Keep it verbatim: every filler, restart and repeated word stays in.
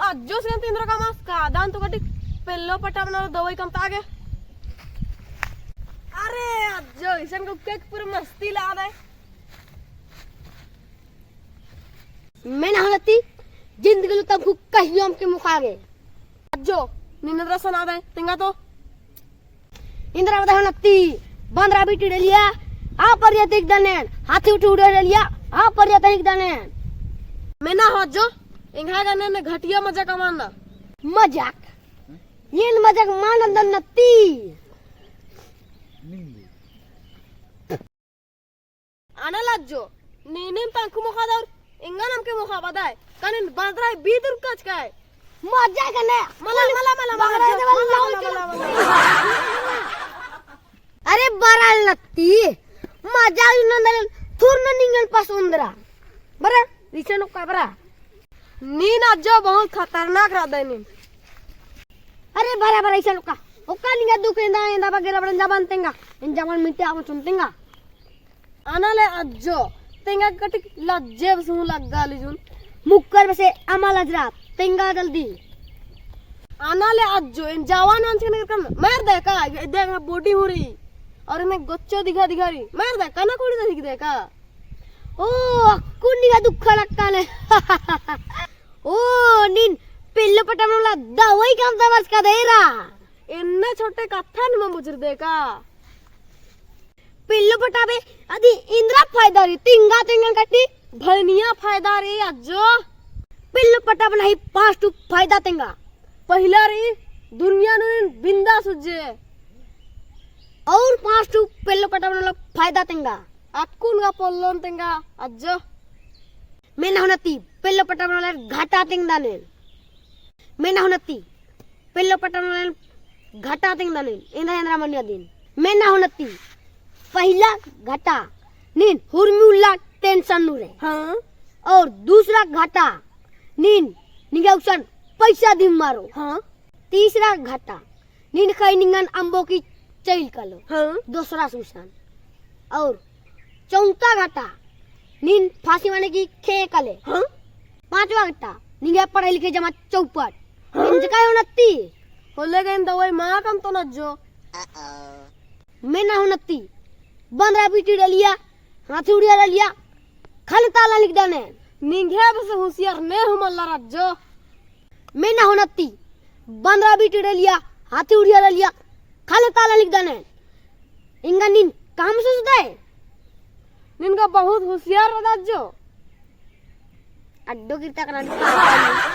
अज्जो से तीन रकम आस का दान तो कटिक पेल्लो पटा बना दवाई कमता गे। अरे अज्जो, इसन को केक पूरा मस्ती ला दे। मैं ना होती, जिंदगी लो तब कहियो हमके मुखा गे। अज्जो, निन्नदरा सना दे, तेंगा तो। इन्द्रा बदा होनती, बंदरा बीटी डलिया, आ परिया तक दनेन, हाथी उठी उड़े डलिया, आ परिया तक दनेन। मैं ना हो अज्जो, एंगा गने ने घटिया मजाक मानना। मजाक? येन मजाक मान अंदर नती। आना लज्जो, नीनिम पंखु मोखा दौर, एंगन हमके मोखा बदाय, कनिन बंदरा बीत रुकच काय। मजा कने। मला, मला, मला, मला, बंदरा मला, दे, मला, मला, मला, मला, मला, मला। अरे बरा लत्ती, मजा उन्नन दलन, थुरन निंगन पास उंदरा। बरा, रिचन का बरा। नीन अज्जो बहुत खतरनाक रअदय नीन। अरे बरा बरा इसन ओक्का। ओक्का निंगा दुख एन्दा, एन्दा बगेरा बड़न जबान तेंगा। एन जबान मिट्टे आमचुन तेंगा। आना ले अज्जो, तेंगा कटिक लज्जे बस हूँ लग्गा लिजुन। मुक्कर बसे अमा लजरा, तेंगा जल्दी। आना ले अज्जो, एन जवान वान छेने करकन, मार दे का, ये देख ना body हो रही। और इन्हें गोच्चो दिखा दिखा रही, मार दे, काना कोड़ी दे दिख दे का। ओ, अक्कुन निंगा दुख लक्का ने। ओ, नीन पेल्लो पटा मनोला दवाई काम दवास का देरा। इन्ना छोटे कत्थन में बुझर दे का। पेल्लो पटा बे, अदी इन्द्रा फायदा री, तिंगा तिंगा कटी। भनिया फायदा री अज्जो। पेल्लो पटा बना ही पाँच ठू फायदा तेंगा। पहिला री दुनिया नू नीन बिंदास उज्जे। और पाँच ठू पेल्लो पटा बना लो फायदा तेंगा। अक्कुन गा पोल्लोन तेंगा अज्जो। मैं ना होनती पेल्लो पटा बना लो घाटा तेंगा ने। मैं ना होनती पेल्लो पटा नू घाटा तेंगदन, एन्दा एन्दा मनिया दिन। मैं ना होनती, पहिला घाटा, नीन हुरमी उल्ला tension नू रहे। हाँ। और दूसरा घाटा, नीन निंगा उसन पैसा दिम मारो। हाँ। तीसरा घाटा, नीन खई निंगन अम्बो की चैल कालो। हाँ। दूसरा सुसन। और चौथा घाटा, नीन फांसी माने की खे काले। हाँ। पांचवा घाटा, निंगे पढ़ाई लिखे जमा चौपट। हाँ। इंजका होनती। होले गइन दवाई मा कम तो नज्जो। मैं ना होनती। बंदरा बीटी डलिया, हाथी उड़िया डलिया, खाली ताला लिख दाने। निंगे बस होशियार ने हूँ मल्ला रज्जो। मैं ना होनती, बंदरा बीटी डलिया, हाथी उड़िया डलिया, खाली ताला लिख दाने। इंगा नीन काम सुसदय? निंगा बहुत होशियार रअदय जो। अड्डो गिरता कना।